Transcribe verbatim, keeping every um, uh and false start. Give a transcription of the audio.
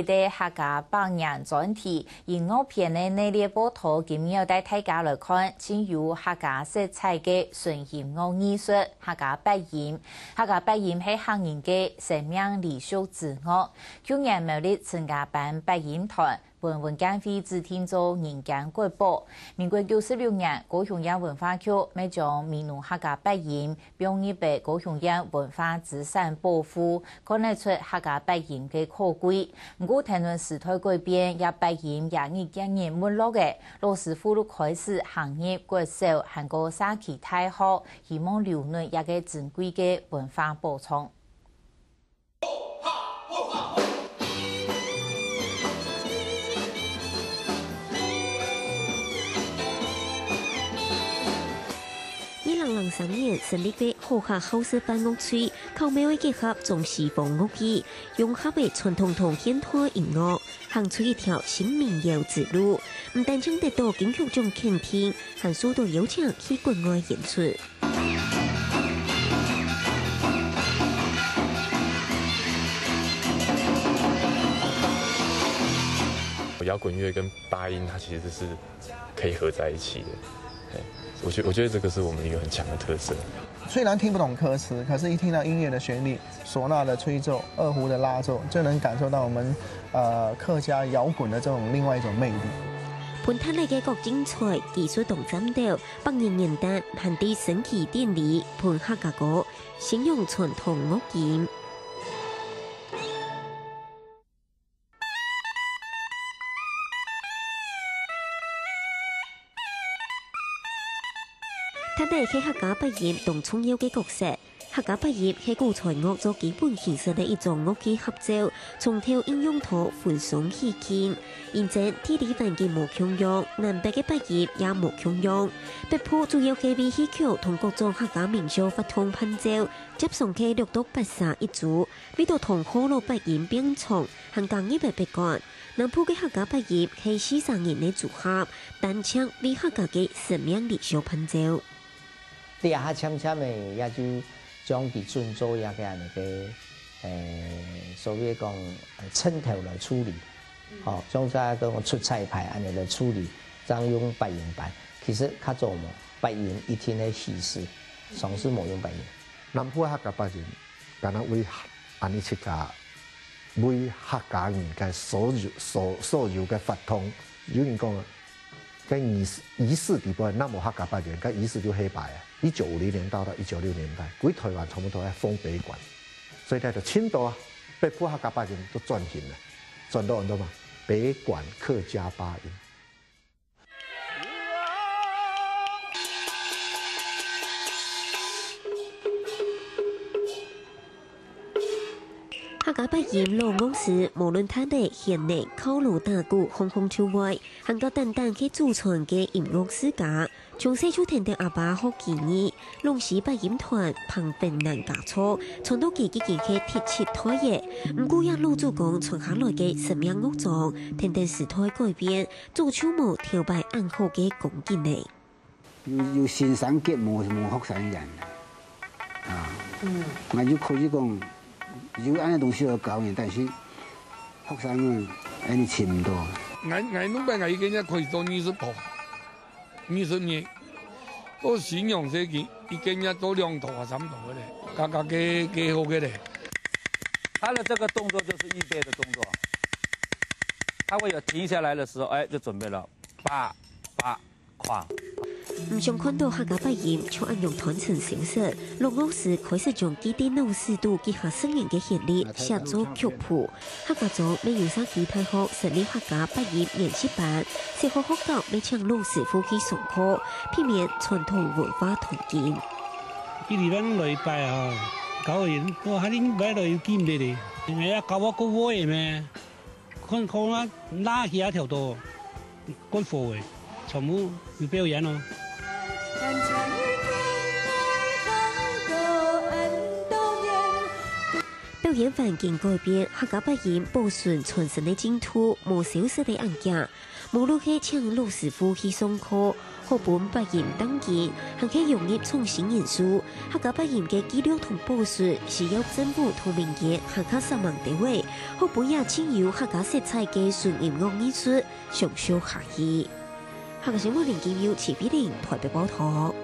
个客家百年專題，音樂篇个系列報導，今日要帶大家來看，盡有客家色彩个純音樂藝術——客家八音。客家八音係客人个生命禮俗之樂。舊年苗栗陳家班八音團 分文建會指定做人間國寶。民國九十六年，高雄縣文化局乜將美濃客家八音放入个高雄縣文化資產保護，看得出客家八音个可貴。毋過，跈等時代改變，這八音也日漸日沒落了。老師傅就開始行入國小，還過社區大學，希望留等這个珍貴个文化寶藏。 二零零三年成立个好客好食飯樂隊，巧妙个結合中西方樂器，融合个傳統同現代音樂，行出一條新民謠之路。毋單淨得到金曲獎肯定，還受到邀請去國外演出。 搖滾樂跟八音它其實是可以合在一起的。嘿，我觉-，我觉得这个是我们一个很强的特色。虽然听不懂歌词，可是一听到音乐的旋律、唢呐的吹奏、二胡的拉奏，就能感受到我们，呃，客家摇滚的这种另外一种魅力。 分攤个各精彩，技術同戰鬥，百年年代還在升旗典禮，分客家歌，宣揚傳統樂音。 它等係客家八音當重要个角色。客家八音係古材樂做基本形式个一種樂器合奏，從頭應用到婚喪喜慶。因為地理環境無共樣，南北个八音也無共樣。北部主要係為戲曲同各種客家民俗活動伴奏，接上个六度八三一組，為到同河洛八音並唱，還加入个北管。 南部个客家八音係四儕人个組合，單淨為客家个生命禮俗伴奏。這下漸漸个也就將佢準做一個恁樣个，呃，所謂講，呃，稱頭來處理。吼，像這個出彩牌恁樣來處理，正用八音班。其實較早無，八音一定係戲子，常時無用八音。南部个客家八音，敢若為恁樣自家 為客家人个所有，所，所有个活動。有人講，該儀式，儀式底背若無客家八音，該儀式就黑白啊。一九五零年代到一九六零年代，歸台灣差不多愛放北管，所以佢就盡多啊，北部客家八音都轉型了，轉到很多嘛，北管客家八音。 客家八音老樂師，無論佢等个現代敲鑼打鼓、行行出外，還過等等去祖傳个音樂世家。從細就跈等阿爸學技藝，攏係八音團彭芬蘭家族，傳到佢已經係第七代了。毋過，這老祖公傳下來个生命樂章，跈等時代改變， 早就無頭擺恁好个光景了。有，有先生級，無，無學生緣。啊，嗯。𠊎就可以講，有恁樣東西來教人，但是學生啊，恁樣尋毋到。𠊎，𠊎弄擺𠊎一個月可以做二十套，二十日，做新娘時期，一個月做兩套啊，三套个咧，剛剛个，个好个咧。他的這個動作就是預備的動作，他會有停下來的時候，哎，就準備了。 八，八，哐。毋想看到客家八音就恁樣斷層消失，老樂師開始將記在腦屎肚幾下十年个旋律寫做曲譜。客家庄乜有社區大學成立客家八音研習班，小學學校乜請老師傅去上課，避免傳統文化斷根。佢禮拜六來拜啊，教人，哦，還禮拜六有見面哩，哎呀，教我个話咩？ 看，看啊，拉起啊條道，過火个，全部有表演哦。表語言環境改變，客家八音保存傳承个進度無消失个恁遽。無論係請老師傅去上課，學本八音當今，還係融入創新元素，客家八音个記錄同保存，需要政府同民間合作煞猛兜仔，學本也盡有客家色彩个純音樂藝術，相續下去。客家新聞林金佑、徐碧玲台北報導。